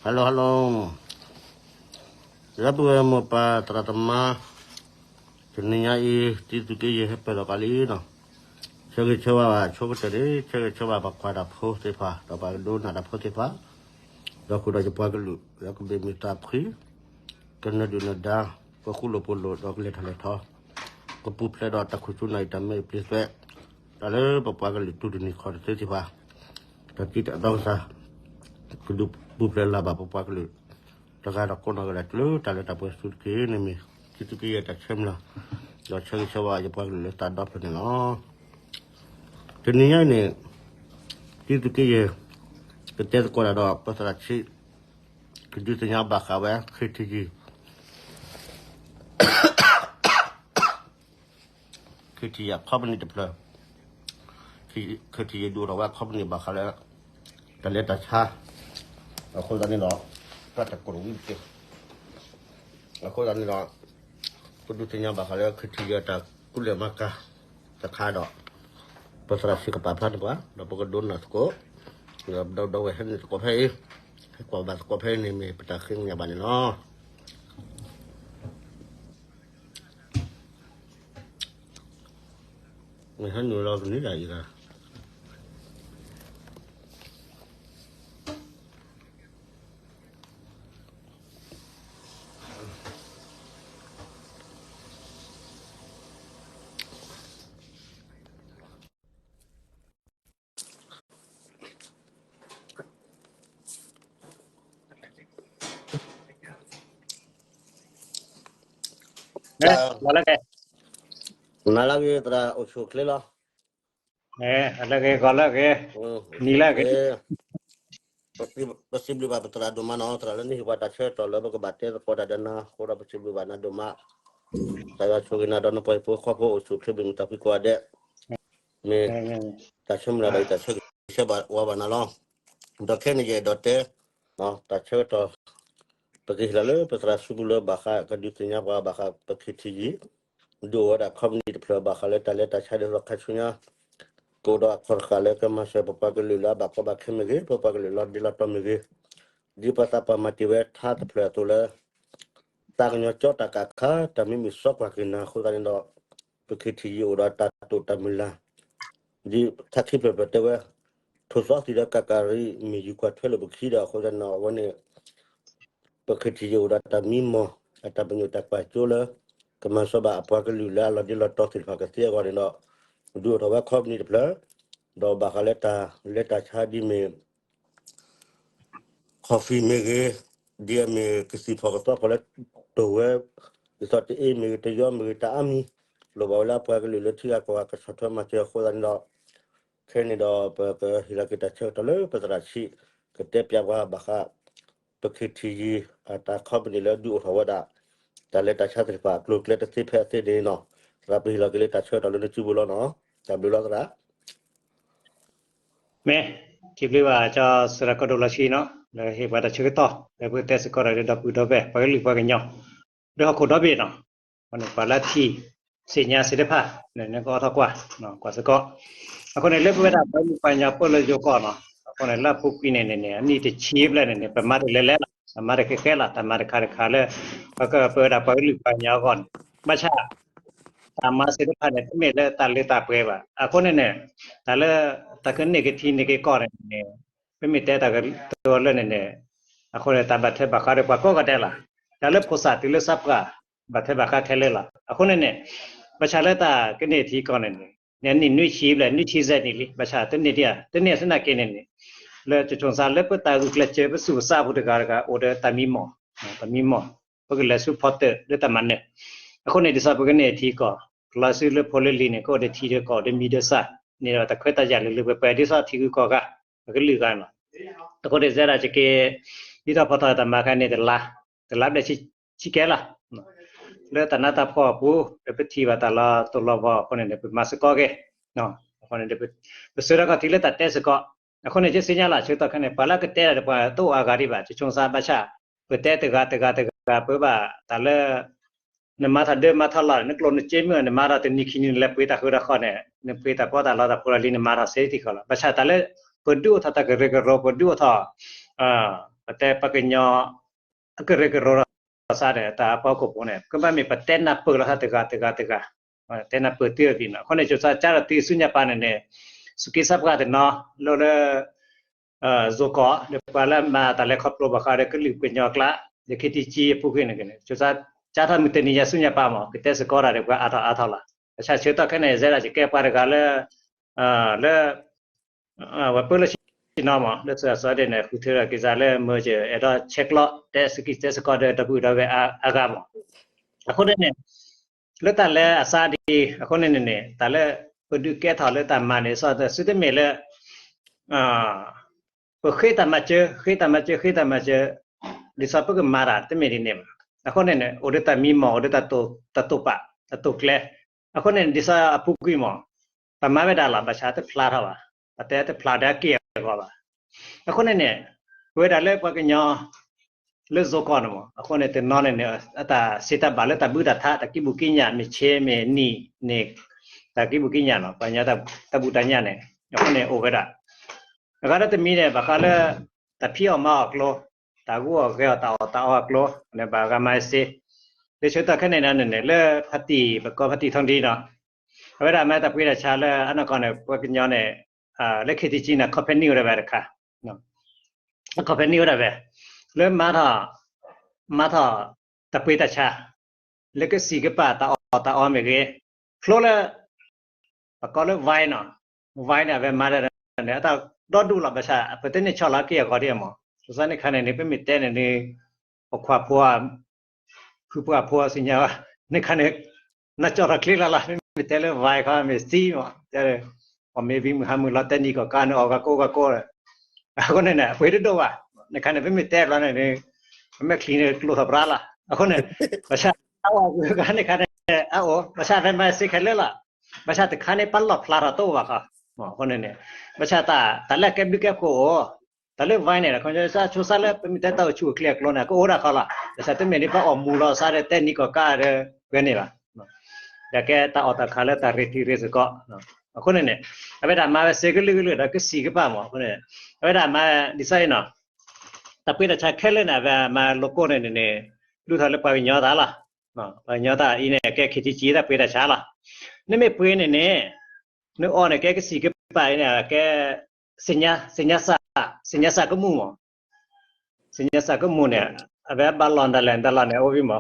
Hello hello, လၢပဝဲမိၢ်ပၢ်သရၣ်သမါ, တနံၤညါအံၤ တံသုးက့ယဲၢ်ဟဲပၢၢ်ထီၣ်က့ၤလံနီၤ, ဆၢဂ့ၤဆၢဝါဘၣ်ဆိကတၢၢ်န့ၣ် ဆၢဂ့ၤဆၢဝါပှၤကွၢ်တၢ်ဖိသ့ၣ်တဖၣ် ဒီးပှၤကဒိကနၣ်တၢ်ဖိသ့ၣ်တဖၣ်, ဒီးဃုာ်ဒီးယပှၤကလုာ် လၢကဘၣ်မ့ၢ်တၢ်ဖှံ, ကနၢၤဒုၣ်နၢၤဒါ, ကဃူလိာ်ဖိးလိာ်ဒီးကလဲၤထီၣ်လဲၤထီ, ကပူၤဖျဲးဒီးတၢ်ခိၣ်ဆူနၢ်အံၤတၢ်မဲအံၤပျ့ၤသွဲး, တၢ်လၢပပှၤကလုာ်တူၢ်တနံၤခီၣ်တသ့သ့ၣ်တဖၣ်, တၢ်တံတၢ်တီကစၢ် ကဒုးပူၤဖျဲးလၢ်ဘၣ်ပပှၤကလုာ် တဂၤဒီးကိးနီၢ်ဂၤဒဲးလၢတၢ်လၢတၢ်ပှဲၤဆူတက့ၢ်န့ၣ်မ့ၢ် တံသုးက့ယဲၢ်တၢ်ဆၢမုၢ်လၢ်, ဒီးဆၢဂ့ၤဆၢဝါယပှၤကလုာ်လၢသးဒီဖျၢၣ်န့ၣ်လီၤ. တနံၤညါအံၤန့ၣ် တံသုးက့ယဲၢ် ကတဲသကိးတၢ်ဒီးပသရၣ်ဆံး, ကဒုးသ့ၣ်ညါဘၣ်ဃးဝဲ ခ့ထံယံၤ ခ့ထံယံၤအခီပနံၣ်တဖျၢၣ်, ခ့ထံယံၤဒုးအိၣ်ထီၣ်ဝဲအခီပနံၣ်ဘၣ်ဃးလၢ တၢ်လဲၤတၢ်ဆါ, အဃိသတးန့ၣ်ဒီး တၢ်တကိးဝံၤတက့ၢ်, အဃိသတးန့ၣ်ဒီး ပဒုးသ့ၣ်ညါဘၣ်ဃးလၢခ့ထံယံၤအတၢ်ကူၣ်လဲၤမၤကၤတခါဒီး ပသရၣ်ဆံးကပာ်ဖျါန့ၢ်ပှၤ ဒီးပကဒိကနၣ်သကိး, ဒီးဒီပုၢ်ဝဲၢ်ဟဲနုာ်သကိးဖဲအံၤ, ဟဲကွၢ်ဘၣ်သကိးဖဲအံၤန့ၣ်မ့ၢ်ပတၢ်ဃ့ကညးဘၣ်န့ၣ်လီၤ. မ့ၢ်ဟဲနုာ်လီၤကန့ၢ်ဒၣ်အံၤဂၤ လၢကဲ, နၤလၢကဲသရၣ်အိၣ်ဆူၣ်အိၣ်ချ့လီၤ. လၢကဲကီးလၢကဲ, နံၤလၢကဲ, ပစံးဘျုးဘၣ်ပသရၣ်ဒိၣ်မးနီၤ, သရၣ်လၢနဟ့ၣ်ပှၤတၢ်ဆၢကတီၢ်လၢပကဘၣ်တဲသကိးတၢ်ဒီးနၤအဃိဒီး ပစံးဘျုးဘၣ်နၤဒိၣ်မး, တၢ်ယွၤဆိၣ်ဂ့ၤနၤဒီးနပှၤဟံၣ်ဖိဃီဖိအိၣ်ဆူၣ်အိၣ်ချ့ ဘၣ်မုာ်တၢ်ဖှံကိးဂၤဒဲး, မ့ၢ်တၢ်ဆၢမုၢ်လၢ်ဘၣ်အံၤ တၢ်ဆၢဂ့ၤဆၢဝါဘၣ်နၤလီၤ. ဒီးခဲအံၤန့ၣ် ယအဲၣ်ဒိးတဲ တၢ်ဆၢကတီၢ် ပကဟ့ၣ်လီၤလၢပသရၣ်စုပူၤလၢဘၣ်ဃး ကဒုးသ့ၣ်ညါပှၤဘၣ်ဃး ပခ့ထံယံၤ ဒုးအိၣ်ဝဲဒၣ် company တဖျၢၣ်ဘၣ်ဃးလၢတၢ်လဲၤတၢ်ဆါဒ်သိးခါဆူညါ ကအိၣ်ဒီးအခီၣ်တဃာ်လၢကမၤစၢၤပပှၤကလုာ်လၢအဘၣ်ကီဘၣ်ခဲမ့ၢ်ဂ့ၤ, ပပှၤကလုာ်လီၤဒ့လီၤတီၤမ့ၢ်ဂ့ၤ, ဒ်ပှၤသးပှၢ်မၤတ့ၢ်ဝဲထါတဖျၢၣ်အသိးလၢ သးကညီၤကၠီတၢ်ကးခါ တၢ်မံမုာ်စီကွၢ်က့ၤနၤအဃိသတးန့ၣ်ဒီး ပခ့ထံယံၤအိၣ်ဒီးတၢ်တိာ်တၢ်မုၢ်လၢ် ဒ်ထါခံဖျၢၣ်ဖျၢၣ်တဲဝဲ ထိၣ်သီသံးဒီးကးကးရံ မ့ၢ်ယူၤကွၢ်ထွဲလိာ်ပခံဒီးအဃိသတးန့ၣ်ဒီး အဝဲန့ၣ် ပခ့ထံယံၤအိၣ်ဒီးတၢ်မံမီၢ် အတၢ်ပညိၣ်တၢ်ကွၢ်စိလၢ ကမၤစီဘၣ်အပှၤကလုာ်လၢအလီၤဒ့လီၤတီၤသ့ၣ်တဖၣ်ကသ့အဂီၢ်န့ၣ်ဒီး ဒုးအိၣ်ထီၣ်ဝဲ company တဖျၢၣ် ဒီးဘၣ်ဃးလၢတၢ်လဲၤတၢ်ဆါဒ်မ့ၢ် coffee မ့ၢ်ဂ့ၤ, ဒ်အမ့ၢ်ကသံၣ်ဖီၣ်ကသီဖီၣ်လၢတိၢ်ဝဲ ဒ်သိးတအ့မ့ၢ်ဂ့ၤ တယီမ့ၢ်ဂ့ၤ တၢ်အါမံၤ လိၣ်ဘၣ်ဝဲလၢအပှၤကလုာ်လၢထံဂၤကီၢ်ဂၤကဆီၣ်ထွဲမၤစၢၤအဃိသတးန့ၣ်ဒီး ခဲအံၤန့ၣ်ဒီး ပကဟ့ၣ်လီၤက့ၤတၢ်ဆၢကတီၢ်လၢပသရၣ်ဆံး ကတဲပျးပှၤဘၣ်ဃး ပခ့ထံယံၤ အတၢ် company လၢဒုးအိၣ်ထီၣ်ဝဲဒၣ် တၢ်လဲၤတၢ်ဆါသ့ၣ်တဖၣ်အကျိၤအကျဲတသ့ဖဲအသ့န့ၣ်နီၤ, သရၣ်ပဟ့ၣ်လီၤက့ၤလၢတၢ်ဆၢကတီၢ်လၢနစုပူၤလီၤနီၤ, တၢ်ဘျုးလီၤသရၣ် မ့ၢ် စံးဘျုးဘၣ်ကၠီသရၣ်ကီၢ်ဒိၣ်လီၤဆံနီၤ လၢဟ့ၣ်ပှၤတၢ်ဆၢကတီၢ် လၢပကတဲစ့ၢ်ကီးဒီးဒီပုၢ်ဒီဝဲၢ် ပှၤကလုာ်ပှၤကညီ လၢဟီၣ်ခိၣ်ဒီဘ့ၣ်နီၤ, အဃိန့ၣ် ပှၤလၢအထံၣ် သ့ၣ်ညါသ့ၣ်တဖၣ် နကအိးထီၣ်ကွၢ် ကွၢ်စ့ၢ်ကီး, အဃိန့ၣ် လၢပဝဲဒၣ်ပှၤကလုာ်ပှၤကညီပၢၢ်လၢယိၤကီၢ်နီၤ, အဃိန့ၣ် လၢအပူၤကွံာ်န့ၣ်န့ၣ် အနံၣ်တဆံဘျဲၣ်န့ၣ်န့ၣ် ပမၤတလဲၤလဲၤလီၤ, ပမၤတဃဲဃဲလီၤ, တၢ်မၤတခါတခါလၢ ပကပဝဲဒၣ်ပှၤကလုာ်ပှၤကညီအဂီၢ်န့ၣ် ဘၣ်ဆၣ် တၢ်မၤသ့ၣ်တဖၣ်န့ၣ် တမ့ၢ်လၢတၢ်လၢတၢ်ပှဲၤဘၣ်. အဃိန့ၣ်န့ၣ် တၢ်လၢ တၢ်ကန့ၢ်က့ၤထံန့ၢ်က့ၤကီၢ်န့ၣ်န့ၣ် ပမ့ၢ်တဲတၢ်ကတိၤလၢန့ၣ်န့ၣ် အဃိန့ၣ် တၢ်ဘၣ်ထွဲဘၣ်ဃးဒီးပှၤကိးဂၤဒဲးလီၤ. တၢ်လၢဖိသၣ်တုၤလၢသးပှၢ် ဘၣ်ထွဲဘၣ်ဃးခဲလၢာ်လီၤ. အဃိန့ၣ်န့ၣ် ဘၣ်ဆၣ်လၢတၢ်ကန့ၢ်ထံကီၢ်န့ၣ်န့ၣ် နံၣ်နွံဆံဘျဲၣ် နွံဆံစဲးနံၣ်လံ ဘၣ်ဆၣ်တန့ၢ်ဒံးဧါ, တန့ၢ်သနာ်က့န့ၣ်န့ၣ် လၢကဆိမိၣ်သးလၢပတၢ်ဂုာ်ကျဲးစၢးပသူၣ်ပသးအပူၤတဂၤတဂၤ အိၣ်ဒီးတၢ်မံမီၢ်, တၢ်မံမီၢ် ပကလဲၤဆူဖီတၢၣ်လၢတၢ်မၤနၢၤ, အဃိန့ၣ် ဒ်သိးပကန့ၢ်ထံကီၢ် ကလီၤစုလၢဖိလၢလံၤန့ၣ် ကအိၣ်ဒီးထံဒီးကီၢ်ဒီးမံၤဒီးသၣ်န့ၣ်ဒီး တၢ်ခွဲးတၢ်ယာ်လၢလၢပှဲၤပှဲၤ ဒ်သိးထံဂုၤကီၢ်ဂၤ ပကလုာ်ဂၤန့ၣ်လီၤ. အဃိန့ၣ် စဲဒၣ်ကက့ၤ ဒ်သိးဖီထီၣ်တၢ်မၤခါန့ၣ် တလါ တလါဘျဲၣ်ဆံကဲလီၤ လၢတၢ်နးတၢ်ဖှီၣ်အပူၤ ဒီးပထံၣ်ဘၣ်တၢ်လီၤတိၢ်လီၤဘီအဃိန့ၣ် ပမၤစ့ၢ်ကီးက့ၤ, အဃိန့ၣ် ပဆၢထၢၣ်ခီၣ်ထံးလၢတၢ်တဲစ့ၢ်ကီး, အဃိန့ၣ် ယသ့ၣ်ညါလီၤ ဆၢကတီၢ်ခဲအံၤန့ၣ် ပှၤလၢကတဲတၢ်ဒီးပှၤတအိၣ်အါဂၤဒံးဘၣ်, ယဆိမိၣ်သးဘၣ်ဆၣ် ပတဲတဂၤတဂၤတဂၤ ပဘၣ်တၢ်လၢ နမၤထီၣ်ဒၢမၤထီၣ်လီၢ် နကျိၣ်နစ့မ့ၢ် နမၤထီၣ်တနံၤခံနံၤ နလဲၤပှ့ၤတၢ်ဃုာ်တၢ်ဃီန့ၣ် နပှ့ၤတၢ်ပီးတၢ်လီတၢ်ဖိတၢ်လံၤ နမၤထီၣ်စ့တံၢ်ဃီလီၤ. ဘၣ်ဆၣ်တၢ်လၢ ပဒုးအိၣ်ထီၣ်တၢ်ကရၢကရိ ပဒုးအိၣ်ထီၣ် ပတဲပှၤကညီ အကရၢကရိလီၤစါဒီး တၢ်အဖီခိၣ်ဖိန့ၣ် ကဘၣ်မ့ၢ်ပတဲနၢ်ပၢၢ်လီၤသးတဂၤတဂၤတဂၤ, တဲနၢ်ပၢၢ်သုအပံၤနီၤ. အဃိန့ၣ် ကၠိစါကၠါထီၣ်သုဆူညါပၤန့ၣ်န့ၣ် စူးက့စးပှၢ်တနီၤ လၢလၢ ယိၤကီၢ် ဒီးပှၤလၢမၤတၢ်လဲၤခီဖျိဘၣ်ဃးဒီးကလုာ်ကညီအကျါ ဒီး ခ့တံကၠံ အပူၤကွံာ်န့ၣ် ကၠိစါကၠါထီၣ်မုၢ်တနံၤညါဆူညါပၤမး ကတဲစ့ၢ်ကီးတၢ်ဒီးပှၤအါထီၣ်အါထီၣ်လီၤ. ဘၣ်ဆၣ်ဆၢကတီၢ်ခဲအံၤန့ၣ် ယဲဒၣ်ယကဲပှၤတဂၤလၢ လၢ ဝဲပၢလၢဆ့ၣ်နီၤမး လၢသုးအစီဒ့ၣ်န့ၣ် ဃုထၢထီၣ်က့ၤစးလၢမၢယဲ အဲၣ်ဒိးဆဲးကျိး တဲစကံတဲစကီးဒီးဒီပုၢ်ဒီဝဲၢ်အါဂၤမး. အဃိန့ၣ်န့ၣ် လၢတၢ်လၢအစါဒ်အံၤ အဃိန့ၣ်န့ၣ်န့ၣ် တၢ်လၢပဒုးကဲထီၣ်လၢတၢ်မၤန့ၣ် စီသုတမ့ၢ်လၢ ပဃ့တၢ်မၤစၢၤ ဃ့တၢ်မၤစၢၤ ဃ့တၢ်မၤစၢၤ ဒ်သိးပကမၤတၢ်တမ့ၢ်ဒ်န့ၣ်ဘၣ်. အဃိန့ၣ်န့ၣ် အိၣ်ဒီးတၢ်မံမီၢ် အိၣ်ဒီးတၢ်တိာ်ပာ် တၢ်တိာ်ကျဲၤ. အဃိန့ၣ် ဒ်သိးအပူၤကွံာ်မး ပမၤဝဲဒၣ်လီၤ ဘၣ်ဆၣ်တဖျါထီၣ်ဘၣ်, ပတဲတဖျါဒီးအက့ၢ်အဂီၤဘၣ်. အဃိန့ၣ်န့ၣ် ပဝဲဒၣ်လၢပှၤကညီ လၢယိၤကီၢ်န့ၣ်မး အဃိန့ၣ် တနီၤန့ၣ်န့ၣ် အတၢ်စံးတၢ်ဘၣ်လၢတၢ်ဘုတၢ်ထး တၢ်ကံၢ်ပူၤကံၢ်ညၣ် မ့ၢ်ဆ့မ့ၢ်နံၤန့ၣ် တၢ်ကံၢ်ပူၤကံၢ်ညၣ်နီၤ ပှၤကညီတၢ်ဘူၣ်တၢ်ညၣ်န့ၣ် အဃိန့ၣ်အိၣ်ဝဲဒၣ် အဂၤဒီးတမံၤန့ၣ် ဘၣ်ဃးလၢ တၢ်ဖံးအီၣ်မၤအီၣ်အကျိၤ, တၢ်ဂိၢ်အီၣ်ဂဲၤအီၣ် တၢ်အီၣ်တၢ်အီအကျိၤန့ၣ် ဘၣ်ဂၤမၤစ့, လၢဆၢကတီၢ်ခဲအံၤန့ၣ်န့ၣ် လၢဖါတံၢ် ပကိးဖါတံၢ်ထီၣ်ဒံနီၤ, အဝဲဒၣ်မၤတၢ်ပှ့ၤတၢ်ဆါလၢအနီၢ်ကီၢ်န့ၣ် ပှၤကညီန့ၣ် လၢ ခ့တံကၠံ န့ၣ် company အိၣ်ဒၣ်ဝဲတခါ company အိၣ်ဒၣ်ဝဲ လၢမၤထီၣ် မၤထီၣ်တၢ်ပှ့ၤတၢ်ဆါ လၢကစံးကပာ်တၢ်အီၣ်တၢ်အီမ့ၢ်ဂ့ၤ, ဖျိလၢ ပကိးလၢ Vine နီၤ, Vine န့ၣ် အဝဲမၤတၢ်န့ၣ် အတၢ်ဒီဒူၣ်လီၤ ဘၣ်ဆၣ် ပတန့ၢ်ဆီၣ်လီၤက့ၢ်အဂီၤဒ်အမး, ဘၣ်ဆၣ်န့ၣ်ခါန့ၣ်န့ၣ် ပမ့ၢ်တဲန့ၣ်န့ၣ် ပခွါဖိ ဖုပှၢ်ဖိသ့ၣ်ညါဘၣ်, န့ၣ်ခါန့ၣ် နကၠီၣ်ထီၣ်ချ့လၢ်လၢ် မ့မ့ၢ်တဲလၢ Vine ခီ မ့ၢ်သံမး တဲ ပှၤမ့ၢ်ဝံမုၢ်ဟါမုၢ်လီၤ တဲနံၣ်ကီၢ်ကါန့ၣ် အီၣ်ဂၤကိးဂၤကိးဒီး အဃိန့ၣ်န့ၣ် အပှ့ၤတဒိၣ်ဘၣ်, န့ၣ်ခါန့ၣ် ပမ့ၢ်တဲဘျီန့ၣ်န့ၣ် ပမဲာ်ချံန့ၣ်ကျိးထီၣ်ပြါလီၤ, အဃိန့ၣ် ဘၣ်ဆၣ် အအိၣ်ဂၤန့ၣ်ခါန့ၣ် အအိၣ် ဘၣ်ဆၣ်ဖဲမၤစ့ခဲလၢာ်လီၤ, ဘၣ်ဆၣ်တခါန့ၣ် ပလီၢ်ဖျါထီၣ်တအိၣ်ဘၣ်ဃီ, အဃိန့ၣ်န့ၣ် ဘၣ်ဆၣ်တၢ် တၢ်လၢအကဲဘျုးကဲဖှိၣ်အိၣ် တၢ်လၢ Vine န့ၣ် ခီဆၢဆါလၢပမ့ၢ်တဲတၢ်အိၣ်ဆူၣ်အိၣ်ချ့အကျိၤန့ၣ် ကအိၣ်ဒၣ်ခီလီၤ, ဘၣ်ဆၣ်တမ့ၢ်ဒ်ပှၤအီၣ်မူလီၤစါဒီး တဲနံၣ်ကီၢ်ကါဒီးဝဲန့ၣ်ဘၣ်, ဒီးကဲတၢ်အီၣ်တၢ်ခးလၢတၢ်ရ့တံၤရ့စ့ၢ်ကီး, အဃိန့ၣ်န့ၣ် အဝဲဒၣ်မၤဝဲစ့ကလုာ်ကလုာ်ဒီးကစံးကပာ်မး အဃိန့ၣ် အဝဲဒၣ်မၤဒ်သိးအံၤနီၤ တၢ်ပှ့ၤတၢ်ဆါခဲလၢာ်န့ၣ် အဝဲမၤ logo န့ၣ်န့ၣ် ဒုးထီၣ်လၢပှၤကညီတၢ်လီၤ, ပှၤကညီတၢ်အံၤန့ၣ် ကဲ ခ့တံကၠံ တၢ်ပှ့ၤတၢ်ဆါလီၤ, နမ့ၢ်ပှ့ၤန့ၣ်န့ၣ် နအီၣ်န့ၣ် ကဲကစံးကပာ်အံၤန့ၣ် ကဲ သ့ၣ်ညါစၢ် သ့ၣ်ညါစၢ်ကမူၣ်မး, သ့ၣ်ညါစၢ်ကမူၣ်န့ၣ် အဝဲဘၣ်လီၢ်ဒၣ်လဲာ်ဒၣ်လီၢ်န့ၣ်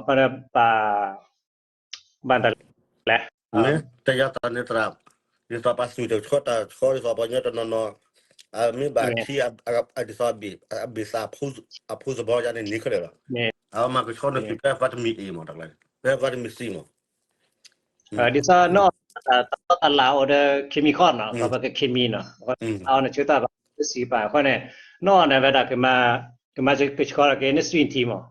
အိၣ်ဝံၤမး ခီဒီး ဘၣ်ဒၣ်လဲာ် တယၤတၢ်န့ၣ်သရၣ်, ဒ်သိးပှၤသူၣ်တဆှီတၢ်ဆှီ ဒ်သိးပှၤကညီတနီၤနီၤ အမ့ၢ်ဘၣ်ထံ ဒ်သိး အဘ့ၣ်သးအဖိသဘီယါန့ၣ်န့ၣ်ခဲလၢာ်လီၤ, အဝဲမၤကဆှီန့ၣ်သုး ကဲ vitamin A မး တၢ်ကျါန့ၣ် ကဲ vitamin C မး ဒ်သိးနီၢ် တၢ်လၢအအိၣ်ဒီး chemical နီၤ ပှၤက chemi နီၤ အီၤန့ၣ်ဆၢတၢ်ဘၣ် စံးပာ်အဃိန့ၣ် နီၢ်အီၤန့ၣ်ဝဲဒၣ် ကမၤကဆှီထီၣ်က့ၤ န sweet tea မး,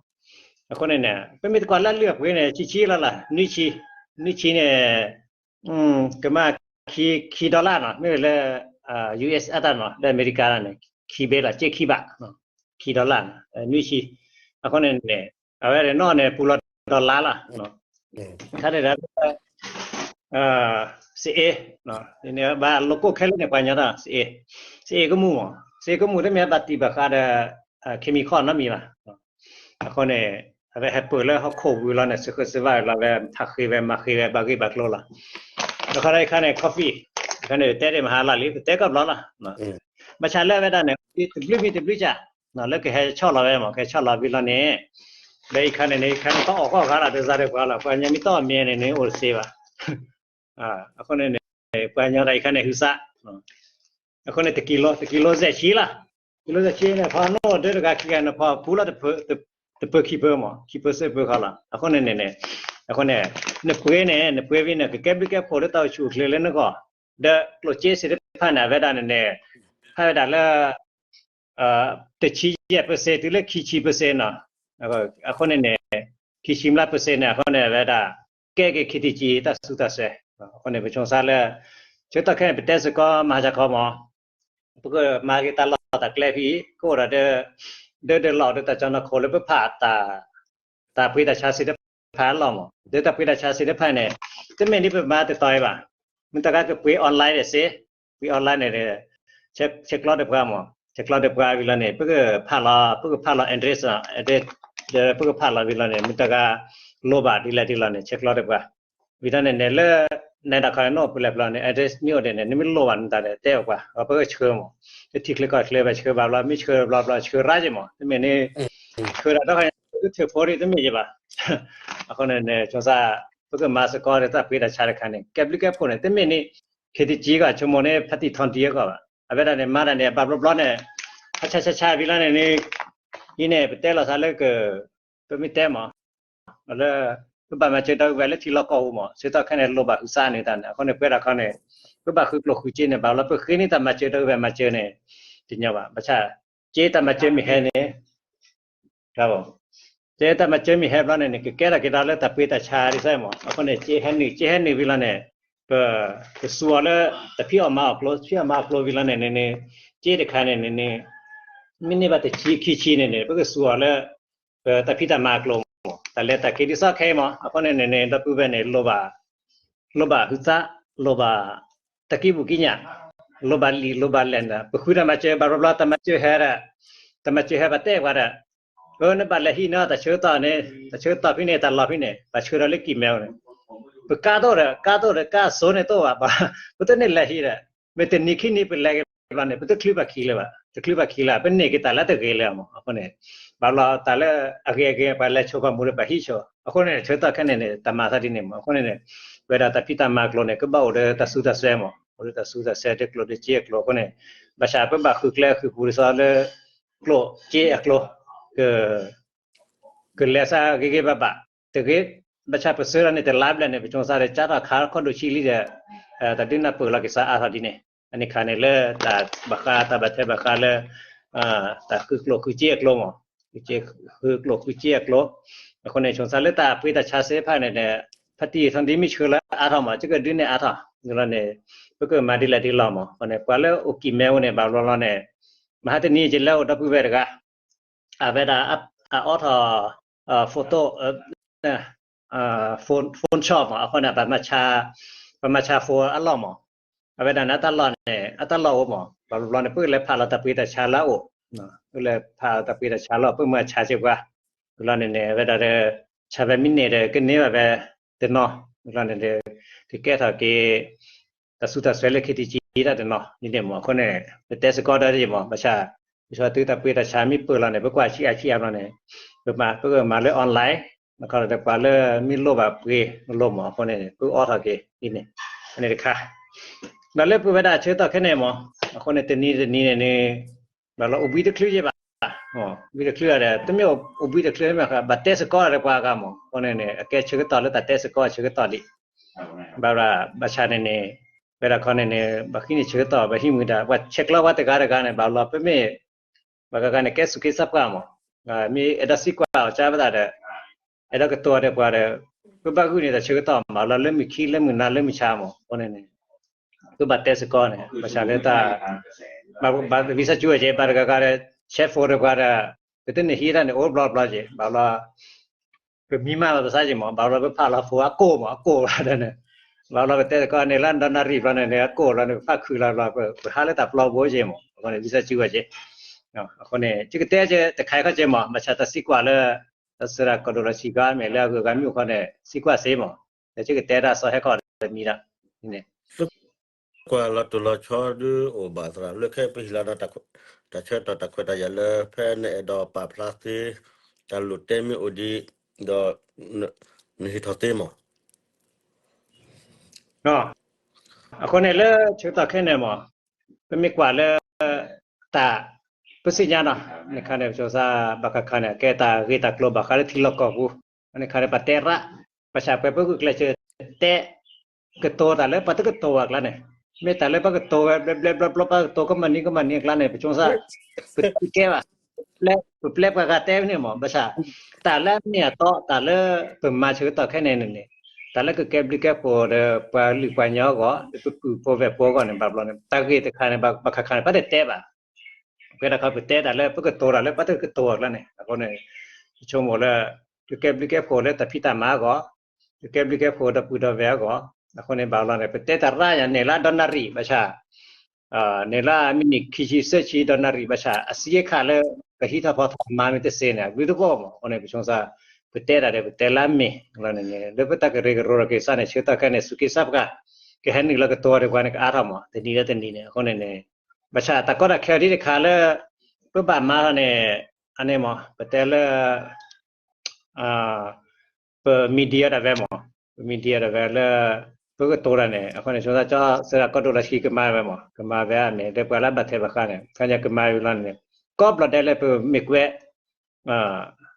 အဃိန့ၣ်န့ၣ် ပမ့ၢ်တကွၢ်လၢအလုၢ်အပှ့ၤန့ၣ် ဆံးဆံးလီၤလီၤ နွံဆံ, နွံဆံန့ၣ် ကမၤ ခံ dollar နီၤ မ့ၢ်လၢ US အတၢ်နီၤ လၢအမဲရကၤန့ၣ် ခံဘ့ၣ်လီၤ က့ခံဘး ခံ dollar နွံဆံ, အဃိန့ၣ်န့ၣ် အဝဲန့ၣ်နီၢ်န့ၣ် ပူၤလီၤ dollar လီၤ, ခါန့ၣ်ဒီး စ့အ့ ဘၣ် logo ခဲလၢာ်န့ၣ် ပှၤကညီတၢ် စ့အ့, စ့အ့ကမူၣ်မး, စ့အ့ကမူၣ်တမ့ၢ်ဘၣ်တံၢ်ဘၣ်ဃးဒီး chemical နီတမံၤဘၣ်, အဃိန့ၣ် အဝဲဟဲပၢၢ်လၢဟီၣ်ခိၣ်ဝံၤလီၤန့ၣ် စၢဃၢစၢဝါလီၤဝဲ ဟးဃ့ဝဲမၤဃ့ဝဲ ဘၣ်ဂ့ၢ်ဘၣ်ကျိၤလီၤ, ဒီးခါဒီးခါန့ၣ် coffee ခါန့ၣ် တဲဒၣ်မဟါလီၤလံ ပတဲကီၢ်ဘျီလီၤ, ဘၣ်ဆၣ်လၢအဝဲဒၣ်န့ၣ် တဘျုးမံၤတဘျုးကၢ် လၢကဟဲဆီၣ်လီၤဝဲမး ကဟဲဆီၣ်လီၤဝံၤလီၤန့ၣ်, လၢအံၤခါန့ၣ်န့ၣ် ခါန့ၣ် ပအီၣ်ကီၢ်ဂၤလီၤ တစးဒီးပှၤလီၤ ပှၤကညီမ့ၢ်တအီၣ်မ့ၢ်န့ၣ်န့ၣ် အိၣ်တသ့ဘၣ် အဃိန့ၣ်န့ၣ် ပှၤကညီတၢ်အံၤခါန့ၣ် ဟုသး, အဃိန့ၣ် တကံလိ တကံလိစဲးဆံလီၤ, တကံလိစဲးဆံန့ၣ် ဖီနိၣ်ဒၢတဂၤခံဂၤန့ၣ် ဖီပူလီၤ တပၢၤခံပၢၤမး ခံပၢၤသၢပၢၤခီလီၤ, အဃိန့ၣ်န့ၣ်န့ၣ် အဃိန့ၣ် နပှ့ၤန့ၣ် နပှ့ၤဝံၤန့ၣ် ကကဲဘျုးကဲဖှိၣ်လၢတၢ်အိၣ်ဆူၣ်အိၣ်ချ့လၢနဂီၢ်, ဒီးကျိၣ်စ့သ့ၣ်တဖၣ်န့ၣ် အဝဲဒၣ်န့ၣ်န့ၣ် ဖးဝဲဒၣ်လၢ တဆံယဲၢ်ပၢၢ်စ့ၢ်တုၤလၢခံဆံပၢၢ်စ့ၢ်နီၤ, အဃိန့ၣ်န့ၣ် ခံဆံမျးပၢၢ်စ့ၢ်န့ၣ် အဃိန့ၣ် အဝဲဒၣ် ကဲက့ၤ ခ့တံကၠံ တၢ်ဆူးတၢ်ဆဲး, အဃိန့ၣ် ပဆိမိၣ်လၢ ဆၢကတီၢ်ခဲအံၤ ပတဲစ့ၢ်ကီး မၤဟးစ့ၢ်ကီးမး, ပကမၤက့ၤတၢ်လီၢ်တၢ်ကျဲဖဲအံၤ ကအိၣ်ဒီး ဒၢဒၢလီၢ်ဒီးတၢ်ကၠီနီၢ်ခိလၢပဖး တၢ်ပှ့ၤတၢ်ဆါစ့ၢ်တဖၣ်အလီၢ်မး, ဒီးတၢ်ပှ့ၤတၢ်ဆါစ့ၢ်တဖၣ်န့ၣ် တမ့ၢ်ဒ်ပမၤတတီၤအံၤဘၣ်, မ့ၢ်တခါကပှ့ၤ online ဒၣ်စ့, ပှ့ၤ online န့ၣ် ဆဲးကျိးဒီးပှၤမး, ဆဲးကျိးဒီးပှၤဝံၤလီၤန့ၣ် ပကဖးလီၤ ပကဖးလီၤ address ဒီး ပကဖးလီၤဝံၤလီၤန့ၣ် မ့ၢ်တဂၤလိၣ်ဘၣ်ဒ်လဲၣ်ဒ်လဲၣ်န့ၣ် ဆဲးကျိးဒီးပှၤ ဝံၤလီၤန့ၣ်န့ၣ်လၢ နဲဒၣ်ခီန့ၣ် နအိၣ်ဖဲလဲၣ်ဖဲလဲၣ်န့ၣ် address မ့ၢ်အိၣ်ဒ်န့ၣ် နမ့ၢ်လိၣ်ဘၣ်နတၢ်ဒီး တဲအီၤပှၤ ပကဆှၢမး လၢထံချၢကီၢ်ချၢဘၣ်ဆှၢဘၣ်ဘျီ မ့ၢ်ဆှၢဘျီဘျီဆှၢရၣ်က့မး တမ့ၢ်န့ၣ် ဆှၢဒၣ်ဒီး ကထုးဖိဒ်တမ့ၢ်ယဘၣ် အဃိန့ၣ်န့ၣ် ဆိစါ ပကမၤစ့ၢ်ကီးဒီးတၢ်ပှ့ၤတၢ်ဆါတခါန့ၣ် ကဲဘျုးကဲဖှိၣ်န့ၣ် တမ့ၢ်န့ၣ် ခ့တကံကီၢ်ဆိကမိၣ်န့ၣ် ဖါတံၢ်ထီတံၢ်အဂီၢ်ဘၣ် အဝဲဒၣ်န့ၣ် မၤတၢ်န့ၣ် ဘၣ်ဘျီဘျီန့ၣ် အဆါဆါဆါဝံၤလီၤန့ၣ်န့ၣ် အံၤန့ၣ် ပတဲလီၤသးလၢက ပမ့ၢ်တဲမး လၢ ပဘၣ်မၤစၢၤဒီပုၢ်ဝဲၢ်လၢထံလီၢ်ကီၢ်ပူၤမး ဆၢကတီၢ်ခဲအံၤန့ၣ်လိၣ်ဘၣ်ဟုသၣ်န့ၣ်တၢ်န့ၣ် အဃိန့ၣ် ပဝဲဒၣ်ခီန့ၣ် ပဘၣ်ဃုကျိၣ်ဃုစ့န့ၣ် ဘၣ်လီၤပဃ့န့ၢ်တၢ်မၤစၢၤဒီပုၢ်ဝဲၢ်မၤစၢၤန့ၣ် တညီဘၣ် ဘၣ်ဆၣ် က့တၢ်မၤစၢၤမ့ၢ်ဟဲန့ၣ် က့တၢ်မၤစၢၤမ့ၢ်ဟဲဘျီန့ၣ်န့ၣ် ကကဲထီၣ်က့ၤဒီးလၢတၢ်ပှ့ၤတၢ်ဆါဒ်သိးမး အဃိန့ၣ် က့ဟဲနုာ် က့ဟဲနုာ်ဝံၤလီၤန့ၣ် ပ ကစူးအီၤလၢ တၢ်ဖံးအီၣ်မၤအီၣ်ကျိ တၢ်ဖံးအီၣ်မၤအီၣ်ကျိဝံၤလီၤန့ၣ်န့ၣ် က့တခါန့ၣ်န့ၣ်န့ၣ် မ့ၢ်န့ၢ်ဘၣ်တဆံခံဆံန့ၣ်န့ၣ် ပကစူးအီၤလၢ ပတၢ်ဖံးတၢ်မၤအကျိမး တၢ်လဲၤတၢ်က့ၤဒ်သိးခဲအံၤမး အဃိန့ၣ်န့ၣ်န့ၣ် ဒီပုၢ်ဝဲၢ်န့ၣ် လိၣ်ဘၣ် လိၣ်ဘၣ်ဟုသၣ် လိၣ်ဘၣ် တၢ်ကံၢ်ပူၤကံၢ်ညၣ် လိၣ်ဘၣ်လံာ်လိၣ်ဘၣ်လဲၢ်န့ၣ် ပဃုတၢ်မၤစၢၤဘၣ်ဘျီဘျီ တၢ်မၤစၢၤဟဲဒီး တၢ်မၤစၢၤဟဲဘၣ်တဲပှၤဒီး အၢ နဘၣ်လဲၤဟံးန့ၢ် တၢ်ဆၢကတီၢ်န့ၣ် တၢ်ဆၢကတီၢ်ဖဲန့ၣ် တၢ်လီၢ်ဖဲန့ၣ် ဘၣ်ဆှၢဒီးလၢကံၢ်မဲဝဲန့ၣ် ပကါဒိၣ်ဒီး ကါဒိၣ်ဒီး ကါစိၤန့ၣ်တအိၣ်ဘၣ် ပတန့ၢ်လဲၤဟံးဒီး မ့ၢ်တနံၤခံနံၤပလဲၤက့ၤဘျီန့ၣ် ပတချုးဘၣ်ခံလၢၤဘၣ် တချုးဘၣ်ခံလၢၤ ပန့ၢ်က့ၤတၢ်လၢတဂ့ၤလၢၤမး အဃိန့ၣ် ဘၣ်ဘျီတၢ်လၢအဂ့ၤအဂ့ၤ ပှၤလဲၤဆိပှၤမူဒီးပှၤဟံးဆိ အဃိန့ၣ် ဆၢကတီၢ်ခဲန့ၣ်န့ၣ် တၢ်မၤသးဒ်န့ၣ်မး အဃိန့ၣ်န့ၣ် ပဝဲဒၣ်တၢ်ဖံးတၢ်မၤအကျိၤန့ၣ် ကဘၣ်အိၣ်ဒီးတၢ်စူးတၢ်စဲမး အိၣ်ဒီးတၢ်စူးတၢ်စဲ တကျိၤတစ့အကျိၤ အဃိန့ၣ် ဘၣ်ဆၣ်ပဘၣ်ဃုကျဲဃုပူၤဒ်သိးလၢ ကျိၣ်စ့အကျိၤ က ကလဲၤစးဂ့ၤဂ့ၤဘၣ်ဘၣ် တဂ့ၤ ဘၣ်ဆၣ်ပဆၢဒီးန့ၣ် တလါဘျဲၣ်န့ၣ် ပဆိမိၣ်သးဒီး ကၢ်ထီၣ်ခီဒိၣ်ဆံလံဒီး တၢ်ဒုးနၢ်ပၢၢ်လီၤက့ၤသးအါထီၣ်ဒ်န့ၣ် အန့ၣ်ခါန့ၣ်လၢတၢ်ဘၣ်ဃး တၢ်ဘၣ်ထွဲဘၣ်ဃးလၢ တၢ်ဃုကျိၣ်ဃုစ့အကျိၤမး ဃုကျိၣ်ဃုစ့အကျိၤ အဃိန့ၣ် ဆိမိၣ်သးလၢတၢ်ပှ့ၤတၢ်ဆါသ့ၣ်တဖၣ်န့ၣ်ဒီး ဖါတံၢ်ထီတံၢ်မ့ၢ်ဆှၢလၢအါထီၣ်မး ကဒုးန့ၢ်အါထီၣ် န့ၣ်လီၤန့ၣ် ပကမၤဒ်လဲၣ်ဒ်လဲၣ်မး အဃိန့ၣ် ပှၤလၢအိၣ်ကံၢ်မဲဝဲန့ၣ် ဘၣ်ဘျီဘျီန့ၣ် မဟါတနံၤက့ၤလၢအိၣ်ဒီပုၢ်ဝဲၢ်တဂၤ အဝဲဒၣ် အအိးထီၣ် photo phone shop မး အဃိန့ၣ် ပှၤမၤဆါ phone အလီၢ်မး အဝဲဒၣ်န့ၣ် အတၢ်လီၢ်န့ၣ် အတၢ်လီၢ်အိၣ်မး ဘၣ်ဘျီဘျီန့ၣ် ပကလဲၤဖးလီၤတၢ်ပှ့ၤတၢ်ဆါလၢအအိၣ် ပကလဲၤဖးတၢ်ပှ့ၤတၢ်ဆါလီၤ ပမၤဆါစ့ၢ်ပှၤ ဘၣ်ဘျီန့ၣ်န့ၣ် အဝဲဒၣ်ဒီး ဆါဖဲမံးနံးဒီး ကန့ၢ်ဘၣ်ဖဲတနီၤ ဘၣ်ဘျီန့ၣ်ဒီး ကကဲထီၣ်က့ၤ တၢ်စူးတၢ်စဲလၢ ခ့တကံ တၢ်တနီၤ ဒ်န့ၣ်မး အဃိန့ၣ် ပတဲစ့ၢ်ကီးဒီးမး ဘၣ်ဆၣ် ပဆၢသုတၢ်ပှ့ၤတၢ်ဆါမ့ၢ်ပၢၢ်လီၤန့ၣ် ပကွၢ်ဆံးအါဆံးအါဘျီန့ၣ် ပမၤ ပကမၤလၢ online နခီဒီးပှၤလၢမ့ၢ်လိၣ်ဘၣ်ပှ့ၤလိၣ်မး အဃိန့ၣ် ပအိးထီၣ်က့ၤဒ်န့ၣ် အန့ၣ်တခါ ဒီးလၢပဝဲဒၣ်ဆၢကတီၢ်ခဲန့ၣ်မး အဃိန့ၣ် တနံၤတနံၤန့ၣ်န့ၣ် ဘၣ်လီၤအိၣ်ဘှံးတချုးယဲဘၣ် အိၣ်ဘှံးတချုးဒီး တမ့ၢ်အိၣ်ဘှံးတချုးမ့ၢ် ဘၣ်တဲစ့ၢ်ကီးဒီးပှၤဂၤမး အဃိန့ၣ်န့ၣ် အကဲဆၢကတီၢ်လၢတၢ်တဲစ့ၢ်ကီးဆၢကတီၢ်လံ ဘၣ် ဘၣ်ဆၣ်န့ၣ်န့ၣ် ဝဲဒၣ်ခီန့ၣ်န့ၣ် ဘၣ်ဃံန့ၢ်ဆၢကတီၢ် ဘၣ်ဟံးမုာ်တၢ် ပှၤဆဲးကျိးပှၤတဂၤတဂၤန့ၣ် ဘၣ်လီၤပမ့ၢ် ပှၤဂၤဂၤန့ၣ် ကဲစူးက့သးပှၢ်မး မ့ၢ်အဲၣ်ဒိးသံကွၢ်အီၤကၢ်ပသးဒီး အဲၣ်ဒိးကတိၤဒီးပှၤဒီး ပဘၣ်ဂုာ်န့ၢ်တၢ်ဆၢကတီၢ်မး လီၤလၢမုၢ်ခံလၢမုၢ်နၤလၢမုၢ်ဆါမး အဃိန့ၣ်န့ၣ် ပဘၣ်တဲစ့ၢ်ကီးန့ၣ် ဘၣ်ဆၣ်လၢတၢ် ဘၣ်ဝံသးစူၤဝဲက့ၤ ဘၣ်တဂၤဂၤဒီး ဆဲးဖိဒီးပှၤဒီး ပတန့ၢ်ဟံးတၢ်န့ၣ် အိၣ်ဘျီဘျီက့ၤ ဘၣ်လီၤ ပမံမးလီၤပသးက့ၤမး ဘၣ်လီၤပဖးလီၤဖိအကိၢ်မး အကိၢ်ဘၣ်ဒီးန့ၣ် ဘၣ်လီၤပတဲစ့ၢ်ကီးန့ၣ် လၢဒီနၣ်ရံၣ်ဘျီန့ၣ်န့ၣ် အကိၢ်လီၤန့ၣ် ပဖးခုလီၤဘျီ ပဟးလၢတၢ်ပျီဘိက့ၤမး အဃိန့ၣ် ဝံသးစူၤဝဲက့ၤ အဃိန့ၣ် ယကတဲက့ၤတခါခီက့ၤမး ဘၣ်ဆၣ်တၢ်သံကွၢ်လၢ တၢ်စၢၤတၢ်ကီၢ်ဒိၣ်လီၤဆံးကီး မ့ၢ်လၢအဂုၤအဂၤမ့ၢ်အိၣ်ခီန့ၣ် သံကွၢ်စ့မး ဒီးယကတဲတၢ်စီဟဲခီၣ်တမံၤဒီး သံကွၢ်လီၤတိၢ်လီၤဆီဒုအိၣ်ဘၣ်သရၣ် လၢခဲအံၤပဟ့ၣ်လီၤဒီး တၢ်ဆၢကတီၢ်တၢ်ခွဲးတၢ်ယာ်လၢ ဖဲနအဲၣ်ဒိးပာ်ဖျါသ့ တၢ်လိၣ်တဲမ့ၢ်အိၣ်ဒံး ဒီး နဟ့ၣ်ထီၣ်သ့မး အဃိန့ၣ်လၢဆၢကတီၢ်ခဲအံၤန့ၣ်မး ပမ့ၢ်ကွၢ်လၢ တၢ် ပသ့ၣ်ညါနီၤ န့ၣ်ခါန့ၣ် ပဆိမိၣ်သး ဘၣ်ဃးခါန့ၣ် ကဲတၢ်ဂ့ၢ်တၢ်ကျိၤဘၣ်ဃးလၢထံလီၢ်ကီၢ်ပူၤ န့ၣ်ခါန့ၣ် ပတဲရၣ် ဘၣ်ဆၣ်ပှဲၤပဂုာ်ကျဲးစၢးတဲ ကတိၤတၢ်လၢပှၤတကတိၤဘၣ်အကျါန့ၣ် မ့ၢ်တၢ်လၢပှၤကတိၤဝဲ ဘျဲဘျဲဘျီဘျီ ပှၤကတိၤကမၣ်နံၤကမၣ်နံၤအကျါန့ၣ် ပဆိမိၣ်သး ပတကဲဘၣ် ပပျဲပှၤဂၤတဲဝဲန့ၣ်မး ဘၣ်ဆၣ် တၢ်လၢအမ့ၢ်အတီ တၢ်လၢပမၤဆၢကတီၢ်ခဲအံၤန့ၣ်န့ၣ် တၢ်လၢကကဲဘျုးကဲဖှိၣ်ဒီးပှၤလုၢ်ပှၤကညီအဂီၢ် ဒီးပပုၢ်ဖိဝဲၢ်ဖိအဂီၢ်န့ၣ် ဘၣ်ဘျီန့ၣ် တၢ်ဂ့ၢ်တခါန့ၣ် ဘၣ်ဃးခါန့ၣ် ပတတဲဘၣ် ပဝဲဒၣ်ခီပတဲတၢ်လၢပကတိၤတၢ်လၢပှၤတကတိၤအကျါန့ၣ် အဃိန့ၣ် ပဆိကမိၣ်လၢ ကကဲဘျုးကဲဖှိၣ်လၢတၢ်ဖံးတၢ်မၤအဂီၢ် ကကဲဘျုးကဲဖှိၣ်ဒီပုၢ်ဒီဝဲၢ်အဂီၢ် အဃိန့ၣ် ဘၣ်ဘျီန့ၣ် ပတဲတၢ်ရၣ်ယၤန့ၣ်လၢအဒီနၣ်ရံၣ် ဘၣ်ဆၣ် န့ၣ်လၢအမ့ၢ်န့ၣ် ခံဆံသၢဆံဒီးနၣ်ရံၣ်ဘၣ်ဆၣ် အစ့ခးလၢ ကဟံးထီၣ်ဖီထီၣ်မၤမ့ၢ်တသ့န့ၣ် အဘျုးတဘီၣ်မး အဃိန့ၣ် ပဆိမိၣ်သး ပတဲတၢ်ဒီး ပတဲလၢအမ့ၢ်လီၤန့ၣ်န့ၣ် လၢပတၢ်ကရၢကရိဒီးက့ၤစၢ်န့ၣ် ဆၢကတီၢ်ခဲအံၤန့ၣ် စူးက့စၢ်ပှၤ ကဟဲနုာ်လီၤကတိၤဒီးပှၤန့ၣ် ကအါထီၣ်မး တနံၤလၢတနံၤန့ၣ် အဃိန့ၣ်န့ၣ် ဘၣ်ဆၣ်တၢ်ကီတၢ်ခဲအံၤဒ်တခါလၢ ပဘၣ်မၤထီၣ်န့ၣ် အန့ၣ်မး ပတဲလၢ ပ media ဒၣ်ဝဲမး ပ media ဒၣ်ဝဲလၢ ပကတိၤတၢ်န့ၣ် အဃိန့ၣ် ဆိမိၣ်သးကၠီသရၣ်ကီၢ်ဒိၣ်လီၢ်ဆှံ ကမၤဝဲမး ကမၤဝဲအန့ၣ် ဒီးပှၤလၢဘၣ်ထွဲဘၣ်ဃးန့ၣ် ခါညါကမၤဝဲလီၤန့ၣ် ကိးဘျီဒဲးလၢပမ့ၢ်ကွဲး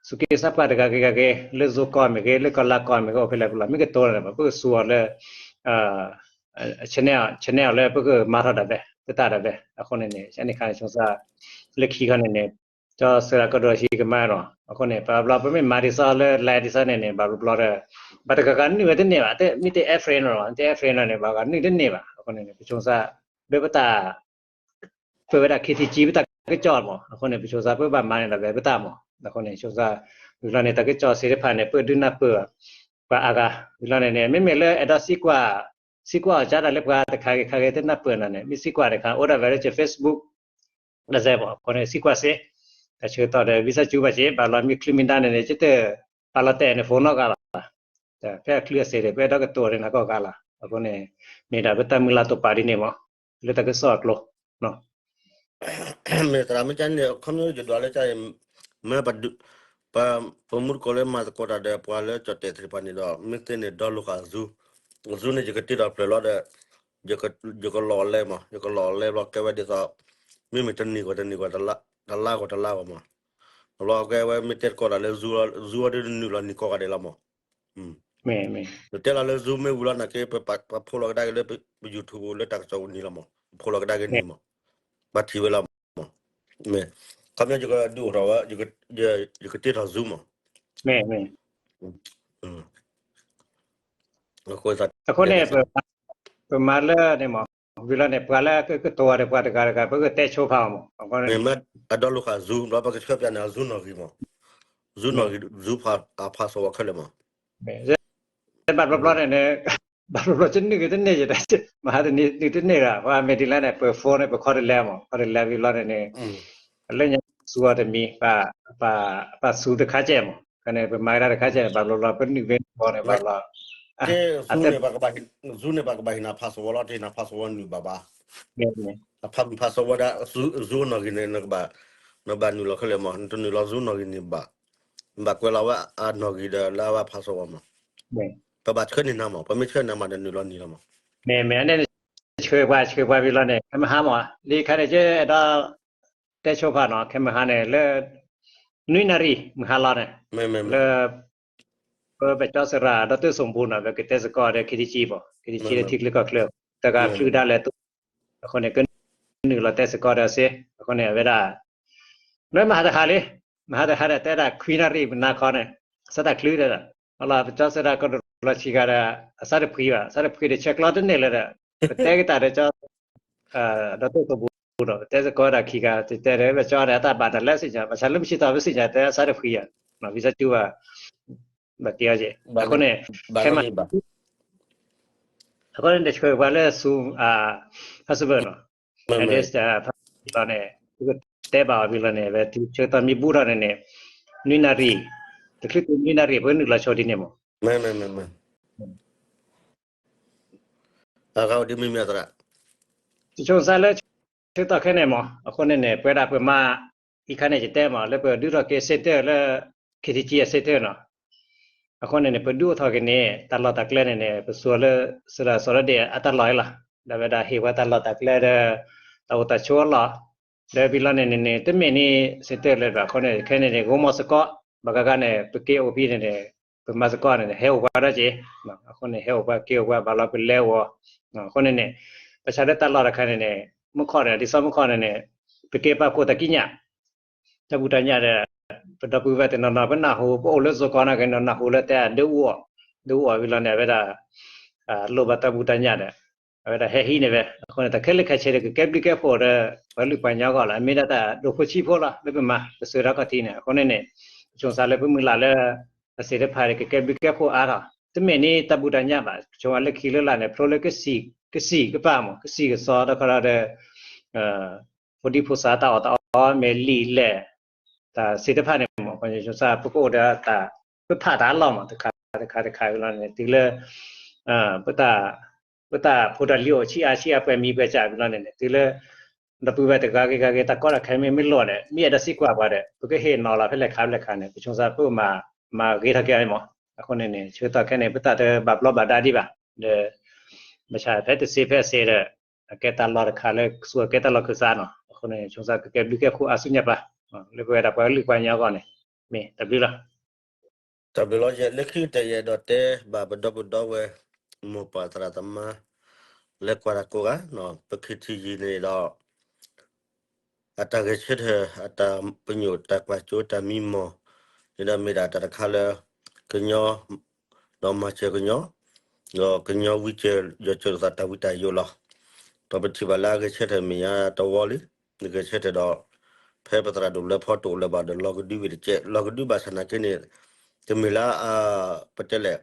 စူးက့စၢ်ပှၤတဂၤဂ့ၤဂ့ၤ လၢ Zoom ကီၢ်မ့ၢ်ဂ့ၤ လၢကီၢ်လါကီၢ်မ့ၢ်ဂ့ၤ အိၣ်ဖဲလဲၣ်ဖဲလဲၣ် မ့ၢ်ကတိၤတၢ်န့ၣ် ပကစူးအီၤလၢ channel လၢပကမၤထီၣ်ဒၣ်ဝဲ ပတၢ်ဒၣ်ဝဲ အဃိန့ၣ်န့ၣ် ယန့ၣ်ခါန့ၣ် ဆိမိၣ်သး လၢခံခီန့ၣ်န့ၣ် ကၠီသရၣ်ကီၢ်ဒိၣ်လီၢ်ဆှံကမၤလီၤ အဃိန့ၣ် ပှၤဘျီပမ့ၢ်မၤဒ်သိးလၢ live ဒ်သိးန့ၣ်န့ၣ် ဘၣ်ဘျီဘျီဒီး ဘၣ်တဂၤဂၤနုာ်ဝဲတန့ၢ်ဘၣ် မ့ၢ်တ add friend လီၤ တ add friend လီၤန့ၣ် ဘၣ်ဂၤနုာ်တန့ၢ်ဘၣ် အဃိန့ၣ်န့ၣ် ပဆိမိၣ်သး လၢပတၢ် ပဝဲဒၣ် KTG ပတၢ်ကစီၣ်မး အဃိန့ၣ် ပဆိမိၣ်သး ပဘၣ်မၤန့ၢ်ဒၣ်ဝဲပတၢ်မး အဃိန့ၣ် ဆိမိၣ်သး ဝံၤလီၤန့ၣ် တၢ်ကစီၣ်သ့ၣ်တဖၣ်န့ၣ် ပဒုးနၢ်ပၢၢ် ပှၤအါဂၤ ဝံၤလီၤန့ၣ်န့ၣ် မ့မ့ၢ်လၢအဲၣ်ဒိးစံးကွၢ် စံးကွၢ်အီၤကၢ်တၢ်လၢပှၤတခါဂ့ၤခါဂ့ၤ တနၢ်ပၢၢ်နၤန့ၣ် မ့ၢ်စံးကွၢ်တခါ အိၣ်ဒၣ်ဝဲလၢ Facebook ဒၣ်စဲးမး အဃိန့ၣ် စံးကွၢ်စ့ တၢ်ဆၢကတီၢ်ဒီး ဝံသးစူၤဘၣ်စ့ ဘၣ်လီၤမ့ၢ်ချုးမ့ၢ်ဒါန့ၣ်န့ၣ် ကတၢၢ် ပာ်လီၤတဲာ်န့ၣ် phone နီတဂၤဘၣ် ဖဲအချုးအစ့ဒီး ပအဲၣ်ဒိးကတိၤန့ၣ် နၤကီၢ်ဂၤလီၤ အဃိန့ၣ် မ့ၢ်ဒၣ်ပတၢ်မုၢ်လၢ်တိာ်ပာ်ဒ်န့ၣ်မး လၢတၢ်ကစီၣ်အကျိၤ မ့ၢ်သရၣ်မ့ၢ်ကန့ၣ် ခီဖျိယဒွးလၢက မ့ၢ် ပမူတကိးလၢမၤသကိးတၢ်ဒီးပှၤလၢကၠီၣ်တဲာ်သ့ၣ်တဖၣ်န့ၣ်ဒီး မ့ၢ်သ့န့ၣ်ဒီလိာ်ဃာ် Zoom, Zoom န့ၣ် ယကတ့ထီၣ်ဖျၢၣ်လီၤဒီး ယကလီၤလဲမး ယကလီၤလဲဘျီကဲဝဲဒ်သိး မ့မ့ၢ်တနံၤဂီၢ်တနံၤဂီၢ် တလါဂီၢ်တလါဂီၢ်မး ဘျီကဲဝဲမ့ၢ်တဲသကိးတၢ်လၢ Zoom အီၤဒ်နုာ်လီၤနံၤကိးဂၤဒဲးလီၤမး နတဲလီၤလၢ Zoom မ့ၢ်ဝံၤလီၤနာ်က့ ပဖိးလီၤကဒါက့ၤလၢပ YouTube လၢတၢ်ကစီၣ်ပူၤနံၤလီၤမး ပဖိးလီၤကဒါက့ၤနံၤမး ဘၣ်ထံၣ်ဝဲလီၤမး မ့ၢ် ခီပညီယကဒုးအိၣ်ထီၣ်ဝဲ ယကတ့ထီၣ် Zoom မး အဃိန့ၣ် ပမၤလၢန့ၣ်မး ဝံၤလီၤန့ၣ် ပှၤလၢကကတိၤဒီးပှၤတဂၤတဂၤ ပကတဲဆိဖးအီၤမး မ့ၢ်အဒီလိာ်ဃာ် Zoom ဘျီပကဆှၢပျးန့ၣ် Zoom နီၣ်ဂံၢ်မး Zoom နီၣ်ဂံၢ် Zoom အ password ခဲလၢာ်မး ဘၣ်ဘျီဘျီန့ၣ် ဘၣ်ဘျီဘျီကနုာ်က့ၤတန့ၢ်ယၤ မဟါတနံၤနုာ်တန့ၢ်ဒီး ပှၤမ့ၢ်ဒ်လဲၣ်န့ၣ် ပ phone န့ၣ် ပခီတလဲမး ခီတလဲဝံၤလီၤန့ၣ်န့ၣ် လၢညါစူၤအီၤတမံၤ ပ ပသူတခါကဲမး ဖဲန့ၣ် ပမၤကဒါတခါကဲန့ၣ် ဘၣ်ဘျီဘျီ ပနုာ်ဘ့ phone န့ၣ် ဘၣ်ဘျီ Zoom န့ၣ် ပှၤကဘၣ်ဟ့ၣ်နၤ password လီၤ တဟ့ၣ်နၤ password နုာ်ဘၣ်ဘၣ် အ password ဒၣ် Zoom နီၣ်ဂံၢ်န့ၣ် နကဘၣ် နဘၣ်နုာ်လီၤခဲလၢာ်မး နတနုာ်လီၤ Zoom နီၣ်ဂံၢ်န့ၣ်ဘၣ် နဘၣ်ကွဲးလီၤဝဲအနီၣ်ဂံၢ်ဒီးလၢအဝဲ password မး ပဘၣ်ဆှၢန့ၢ်နၤမး ပမ့ၢ်ဆှၢန့ၢ်နၤမး နနုာ်လီၤနံၤလီၤမး မ့ၢ်မ့ၢ်အန့ၣ် ဆှၢပှၤဆှၢပှၤဝံၤလီၤန့ၣ် ခဲမုၢ်ဟါမး လၢခါန့ၣ် ကဲအဲၣ်ဒိး တဲဆိဖးနီၤ ခဲမုၢ်ဟါန့ၣ် လၢ နွံနၣ်ရံၣ် မုၢ်ဟါလီၤန့ၣ် လၢ ပ ပကၠီသရၣ် ဒီးတၢ်စိၣ်ဘူၣ်နီၤ ပကတဲသကိးဒီး KTG ဘၣ် KTG လၢထံချၢကီၢ်ချၢ တဂၤချုးဒါလဲၣ် အဃိန့ၣ် ကနုာ်လီၤတဲသကိးဒီးစ့ အဃိန့ၣ် အဝဲဒၣ် လၢမဟါတဟါလံ မဟါတဟါဒီး တဲဒၣ်ခွံနၣ်ရံၣ် မနၤခီန့ၣ် စးတၢ်ချုးဒီး အလီၤ ပကၠီသရၣ်ကီၢ်ဒိၣ်လီၢ်ဆံဂၤဒီး အစးတဖှံဘၣ် အစးတဖှံဒီး ဆဲးကျိးတန့ၢ်လၢၤဒီး ပတဲက့ၤတၢ်ဒီးကၠီ ဒီးတၢ်စိၣ်ဘူၣ်ဒီး ပတဲသကိးဒၣ်ခံဂၤ တဲတဲဒီး ပကၠီဒီး အတၢ်ဘၣ်တၢ်လဲၤသ့ၣ်ညါ ဘၣ်ဆၣ်လၢပစံးထီၣ်ပသ့ၣ်ညါ တဲအစးတဖှံဧါ ဝံသးစူၤဘၣ် ဘၣ်က့ၤအီၤက့ၤ အဃိန့ၣ် ခဲမး အဃိန့ၣ် တဆှၢပှၤလၢ Zoom အ password နီၤ အဒ့ password လီၤန့ၣ် ပကတဲဘၣ်အီၤဝံၤလီၤန့ၣ် ဝဲတုၤဆၢကတီၢ်မ့ၢ်ဘူးထီၣ်န့ၣ်န့ၣ် နွံနၣ်ရံၣ် တချုးတုၤနွံနၣ်ရံၣ် ပကနုာ်လီၤဆိဒ်န့ၣ်မး အဂၤဝဲဒ်မ့မ့ၢ်သရၣ် တဆိကမိၣ်လၢ ဆၢကတီၢ်ခဲအံၤန့ၣ်မး အဃိန့ၣ်န့ၣ် ပဝဲဒၣ်ပမၤ အံၤခါန့ၣ် ယတဲမး လၢပဒုးထီၣ်က့ၤ center လၢ KTG အ center နီၤ အဃိန့ၣ်န့ၣ် ပဒုးအိၣ်ထီၣ်က့ၤန့ၣ် တၢ်လီၢ်တၢ်ကျဲန့ၣ်န့ၣ် ပသူအီၤလၢ စရၣ်စီၤရဒ့ၣ်အတၢ်လီၢ်အံၤလီၤ. ဒီးဝဲဒၣ်ဟ့ၣ်ဝဲတၢ်လီၢ်တၢ်ကျဲဒီး တၢ်အိၣ်တၢ်ဆိးအလီၢ် ဒီးဝံၤလီၤန့ၣ်န့ၣ်န့ၣ် တမ့ၢ်န့ၣ် center လၢၤဘၣ် အဃိန့ၣ် ခဲအံၤန့ၣ်န့ၣ် ဂိၢ်မီၢ်သကိး ဘၣ်ဂၤဂၤန့ၣ် ပက့ၤအိၣ်ဖဲန့ၣ်န့ၣ် ပမၤသကိးန့ၣ်န့ၣ် ဟဲအိၣ်ပှၤဒီးက့ၤ အဃိန့ၣ် ဟဲအိၣ်ပှၤက့ၤအိၣ်ပှၤ ဘၣ်လီၤပလဲၤအိၣ် အဃိန့ၣ်န့ၣ် ဘၣ်ဆၣ်လၢတၢ်လီၢ်တခါန့ၣ်န့ၣ် မုၢ်ခီၣ်န့ၣ် ဒ်သိးမုၢ်ခီၣ်န့ၣ်န့ၣ် ပက့ၤပာ်ဖှိၣ်တၢ်ကံးညာ် တၢ်ဘူၣ်တၢ်ညၣ်ဒီး ပဒီပုၢ်ဝဲၢ်တနီၤနီၤ ပနၢ်ဟူ ပအိၣ်လၢစိၤကီးနာ်က့ၤ နနၢ်ဟူလၢတဲဒုးအိၣ် ဒုးအိၣ်ဝံၤလီၤန့ၣ် အဝဲဒၣ် လိၣ်ဘၣ်တၢ်ဘူၣ်တၢ်ညၣ်ဒီး အဝဲဒၣ်ဟဲဟံးန့ၢ်ဝဲ အဃိန့ၣ် တၢ်ခဲလၢာ်ခဲဆ့ဒီး ကကဲဘျုးကဲဖှိၣ်ဒီး ပှၤလုၢ်ပှၤကညီအဂီၢ်လီၤ. အမ့ၢ်ဒၣ်တၢ်ဒိၣ်ဖိဆံးဖိလီၤ လၢပမၤ ပသုးထီၣ်ခီၣ်ထံးန့ၣ် အဃိန့ၣ်န့ၣ် ပဆိကမိၣ်လၢပမုၢ်လၢ်လၢ အသ့ၣ်တဖၣ်န့ၣ် ကကဲဘျုးကဲဖှိၣ်အါထီၣ် တမ့ၢ်န့ၣ်တၢ်ဘူၣ်တၢ်ညၣ်ဘၣ် ပဆိကမိၣ်လၢခံလၢလာ်န့ၣ် ဖျိလၢကစံၣ် ကစံၣ်ကပၤမး ကစံၣ်ကစီဒီးခီဒီး ဖိဒံဖိသၣ်တၢ်အီၣ်တၢ်အီ မ့ၢ်လံာ်လဲၢ် တၢ်သ့ၣ်တဖၣ်န့ၣ်မ့ၢ် ခီဆူညါပကအိၣ်ဒီးတၢ် ပဖးတၢ်အလီၢ်မ့ၢ် တခါတခါတခါအံၤလီၤန့ၣ် တုၤလၢ ပတၢ် ပတၢ်ဖိတၢ်လံၤအိၣ်ဆံးအါဆံးအါ ပှဲၤမံၤပှဲၤစးအံၤလီၤန့ၣ် တုၤလၢ ဒီပုၢ်ဝဲၢ်တဂၤဂ့ၤဂၤဂ့ၤ တၢ်ကီတၢ်ခဲမ့ၢ်မ့ၢ်လီၢ်ဒီး မ့ၢ်အဲၣ်ဒိးသံကွၢ်ပှၤဒီး ပကဟ့ၣ်နီၤလီၤဖဲလဲၣ်ခါဖဲလဲၣ်ခါန့ၣ် ပဆိကမိၣ်ပမၤ မၤဂ့ၤထီၣ်က့ၤအီၤမ့ၢ် အဃိန့ၣ်န့ၣ် ဆၢကတီၢ်ခဲန့ၣ် ပတၢ်တဘၣ်ဘျီးဘၣ်ဒါဒံးဘၣ် ဒီး ဘၣ်ဆၣ်ဖဲတစ့ဖဲအစ့ဒီး အကဲတၢ်လီၢ်တခါလၢကစူၢ်ကဲတၢ်လီၢ်ခၢၣ်သးနီၤ အဃိန့ၣ် ဆိကမိၣ်ကကဲဘျုးကဲဖှိၣ်အါဆူညါပၢ် လၢပဝဲဒၣ်ပှၤကလုာ်ပှၤကညီအဂီၢ်န့ၣ် မ့ၢ်တၢ်ဘျုးလီၤ. တၢ်ဘျုးလီၤ ယဲလၢခံကတၢၢ်ယအဲၣ်ဒိးတဲ ဘၣ်ပဒီပုၢ်ဒီဝဲၢ် မိၢ်ပၢ်သရၣ်သမါ လၢကွၢ်တၢ်ကိးဂၤ ပခံထံယံၤန့ၣ်ဒီး အတၢ်ဂဲၤဆၢထၢၣ် အတၢ်ပညိၣ် တၢ်ကွၢ်စိ တၢ်မံမီၢ် န့ၣ်ဒီးမ့ၢ်ဒၣ်တၢ်တခါလၢ ကညီ ဒီးမၤစၢၤကညီ ဒီးကညီဝံစၢၤယီၤစၢၤလိာ်သးတၢ်ဝံတၢ်ယိာ်လီၤ. ဒီးပထံၣ်ဘၣ်လၢအဂဲၤဆၢထၢၣ်မဲာ်ညါတဝီလံ ဂဲၤဆၢထၢၣ်ဒီး ဖဲပသရၣ်ဒိၣ်လၢဖီတိၣ်လၢၤဘၣ်ဒီး လီၤကဒုဝံၤတကဲး လီၤကဒုဘၣ်ဆၣ်နာ်က့န့ၣ် တမ့ၢ်လၢ ပတဲလဲၣ်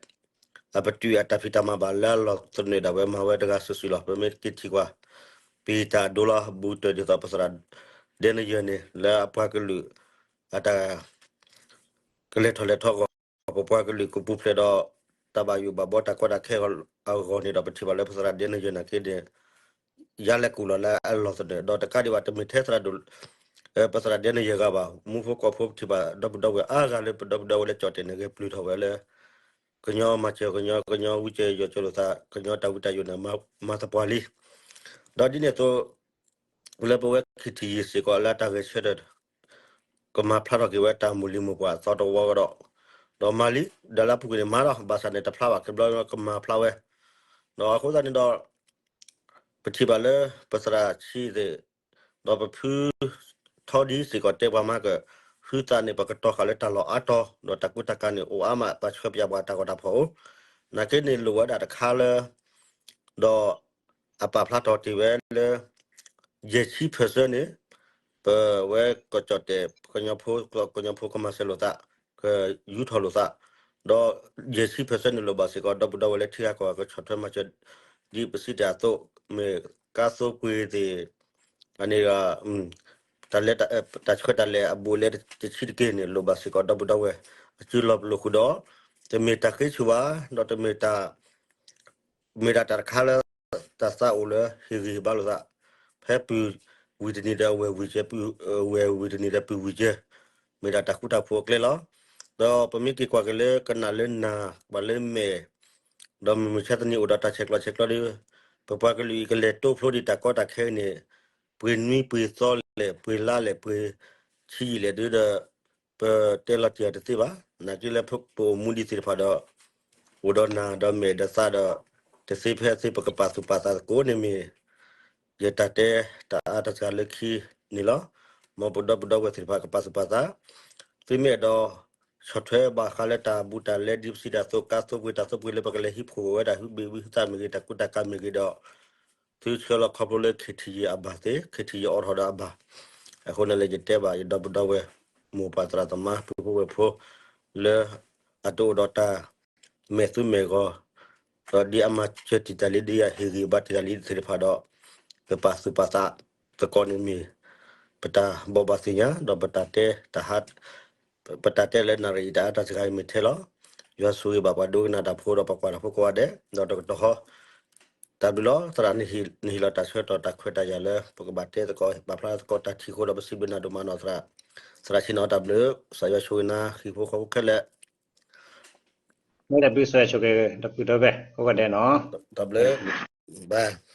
အပတုာ်အတၢ်ဖံးတၢ်မၤဘၣ်လၢအလီၢ်သနၢၣ်ဒၣ်ဝဲမၤဝဲတဂၤစုာ်စုာ်လီၤ. ပမ့ၢ်က့ၤထံၣ်ကွၢ် ပံၤတၢ်ဒိလီၤ ဘူးတၢၢ်ဒ်သိးပသရၣ်ဒဲနယၢၢ်န့ၣ် လၢအပှၤကလုာ် အတၢ် ကလဲၤထီၣ်လဲၤထီအဂီၢ် ပပှၤကလုာ်ကပူၤဖျဲးဒီး တၢ်ဘၣ်ယိၣ်ဘၣ်ဘီတၢ်ကီတၢ်ခဲအဂီၢ်န့ၣ်ဒီး ပထံၣ်ဘၣ်လၢပသရၣ်ဒဲနယၢၢ်နာ်က့န့ၣ် ယါလဲၤကူၣ်လီၤလၢအလီၢ်သနၢၣ် ဒီးတကးဒံးဘၣ် တမ့ၢ်ထဲသရၣ်ဒိၣ် ပသရၣ်ဒဲနယၢၢ်ဂၤဘၣ် မူဖိကွီၢ်ဖိပထံၣ်ဘၣ်ဒီပုၢ်ဒီဝဲၢ်အါဂၤလၢပဒီပုၢ်ဒီဝဲၢ်လၢကၠီၣ်တဲာ်န့ၣ် ဂဲၤပျုၢ်ထီၣ်ဝဲလၢ ကညီမၤစၢၤကညီ ကညီဝံစၢၤယီၤစၢၤလိာ်သး ကညီတၢ်ဝံတၢ်ယိာ်န့ၣ် မၤသပှၢ်လံ. ဒီးဒ်န့ၣ်အသိး လၢပဝဲခံထံယံၤစ့ၢ်ကီးလၢတၢ်ဂဲၤဆၢထၢၣ် ကမၤဖျါထီၣ်က့ၤဝဲတၢ်မိၢ်လံၤမိၢ်ပှၢ်အသီတဝီကဒီး ဒီးမၤလံ ဒီးလၢအပူၤကွံာ်န့ၣ်မၤဒီး ဘၣ်ဆၣ်န့ၣ်တဖျါဘၣ် ကဘျီကမၤဖျါဝဲ ဒီးအဃိသတးန့ၣ်ဒီး ပထံၣ်ဘၣ်လၢပသရၣ်ဆံးသ့ၣ် ဒီးပဖုထီဒ်စ့ၢ်ကီးတဲပှၤမၤကၢၢ် ဟုသးန့ၣ် ပကတီၤဃာ်လၢတၢ်လီၢ်အါတီၤ ဒီးတၢ်ကူတၢ်ကၤန့ၣ် အိၣ်အါမး ပှၤဆှၢပယၣ်ပှၤတၢ်ဂီၤတၢ်ဖီၣ်အိၣ် နာ်က့န့ၣ်လိၣ်ဝဲဒၣ်တခါလၢ ဒီးအပာ်ဖျါထီၣ်တ့ၢ်ဝဲလၢ ယဲၢ်ဆံ percent န့ၣ် ပဝဲကီၢ်ကၠီၣ်တဲာ် ကညီဖိ ကညီဖိကမၤစၢၤလိာ်သး ကယူထီၣ်လိာ်သး ဒီးယဲၢ်ဆံ percent န့ၣ်လိၣ်ဘၣ်စ့ၢ်ကီး ဒီပုၢ်ဒီဝဲၢ်လၢထံဂၤကီၢ်ဂၤကဆီၣ်ထွဲမၤစၢၤ ဒ်ပစံးတ့ၢ်အသိး မ့ၢ်ကါသိပှ့ၤသ့ၣ် အန့ၣ် တၢ်လဲၤ တၢ်ဆှၢတၢ်လဲၤအဘူးအလဲတဆံးတက့ၢ်န့ၣ် လိၣ်ဘၣ်စ့ၢ်ကီး ဒီပုၢ်ဒီဝဲၢ် အစုလီၤပလိာ်ဃုာ်ဒီး တမ့ၢ်တၢ်ဃ့ဆူၣ်ဘၣ် ဒီးတမ့ၢ်တၢ် မ့ၢ်ဒၣ်တၢ်တခါလၢ တၢ်သးအိၣ်လၢဟ့ၣ်ဂံၢ်ဟ့ၣ်ဘါလိာ်သး ဖဲပုၢ်ဝံၤတနံၤဒီးအဝဲၢ်ဝံၤစၢၤ ပုၢ်ဝဲၢ်ဝံၤတနံၤဒီးပုၢ်ဝံၤစၢၤ မ့ၢ်ဒၣ်တၢ်ဃူတၢ်ဖိးအကျဲလီၤ. ဒီးပမ့ၢ်က့ၤကွၢ်က့ၤလၢကနၣ်လၢနၢ် ပှၤလၢမဲာ် ဒီးမုၢ်မဆါတနံၤအိၣ်ဒီးတၢ်ဆဲးကျိးဆဲးကျၢဒီး ပပှၤကလုာ်အံၤကလဲၤတိဖျိဒံးတၢ်ကီတၢ်ခဲအံၤန့ၣ် ပှ့ၤနွံပှ့ၤသီလဲၣ် ပှ့ၤလါလဲၣ် ပှ့ၤဆံယံာ်လဲၣ်ဒုဒီး ပတဲလီၤတံၢ်အီၤတသ့ဘၣ်. နာ်က့လၢပအိၣ်မူဒံးသ့ၣ်တဖၣ်ဒီး အိၣ်ဒီးနၢ်ဒီးမဲာ်ဒီးသးဒီး တသ့ဖဲအသ့ ပကပာ်သူၣ်ပာ်သးသကိးန့ၣ်မ့ၢ် ယတၢ်တဲတၢ်အါတၢ်စှၤလၢခံန့ၣ်လီၤ. မ်ပဒီပုၢ်ဒီဝဲၢ်သ့ၣ်တဖၣ်ကပာ်သူၣ်ပာ်သး သုမ့ၢ်အဲၣ်ဒိး ဆီၣ်ထွဲဘၣ်ဃးလၢတၢ်ဘူးတၢ်လဲဒ်ပစံးတၢ်အသိး ကါသိပှ့ၤတၢ်သိပှ့ၤလၢပကလဲၤဟံးဖှိၣ်ဝဲဒၣ် ဟုဘ့ၣ်ဝံဟုသၣ်မ့ၢ်ဂ့ၤ တၢ်ကူတၢ်ကၤမ့ၢ်ဂ့ၤဒီး သုဆှၢလီၤခီဖျိလၢ KTG အဘၣ်သ့ KTG အိးထီၣ်ဒီးအဘၣ်. အဃိန့ၣ်လၢယတဲဘၣ် ယဒီပုၢ်ဒီဝဲၢ် မိၢ်ပၢ်သရၣ်သမါ ပုၢ်ဖိဝဲၢ်ဖိ လၢအတအိၣ်ဒီးတၢ်မဲာ်သူမဲာ်ဂီၤ ဒီးဒ်အမၤစၢၤတံာ်တာ်လံ ဒ်အဟ့ၣ်ဂံၢ်ဘါတံာ်တာ်လံသ့ၣ်တဖၣ်ဒီး ပပာ်သူၣ်ပာ်သးသကိးန့ၣ်မ့ၢ် ပတၢ်ဘိးဘၣ်သ့ၣ်ညါ ဒီးပတၢ်တဲတၢ်ဟး ပတၢ်တဲလၢနၣ်ရံၣ်အံၤတၢ်အါတၢ်စှၤအံၤမ့ၢ်ထဲလီၤ. ယွၤဆိၣ်ဂ့ၤဘၣ်ပှၤဒိကနၣ်တၢ်ဖိဒီးပှၤကွၢ်တၢ်ဖိကိးဂၤဒဲး ဒီးတကတီၢ်ဃီ တၢ်ဘျုးလီၤ. သရၣ်နဟ့ၣ်လီၤတၢ်ဆၢကတီၢ်တၢ်ခွဲးတၢ်ယာ်လၢ ပကဘၣ်တဲသကိး ပာ်ဖျါသကိးတၢ်ထံၣ်အဃိဒီး ပစံးဘျုးနၤဒိၣ်မးနီၢ်သရၣ်, သရၣ်ဆံးနီၢ်တၢ်ဘျုး ကစၢ်ယွၤဆိၣ်ဂ့ၤနၤ ဟံၣ်ဖိဃီဖိခဲလၢာ် မ့ၢ်တၢ်ဘျုး ကစၢ်ယွၤဆိၣ်ဂ့ၤ ဒီပုၢ်ဒီဝဲၢ်ကိးဂၤဒဲးနီၤ တၢ်ဘျုး bye.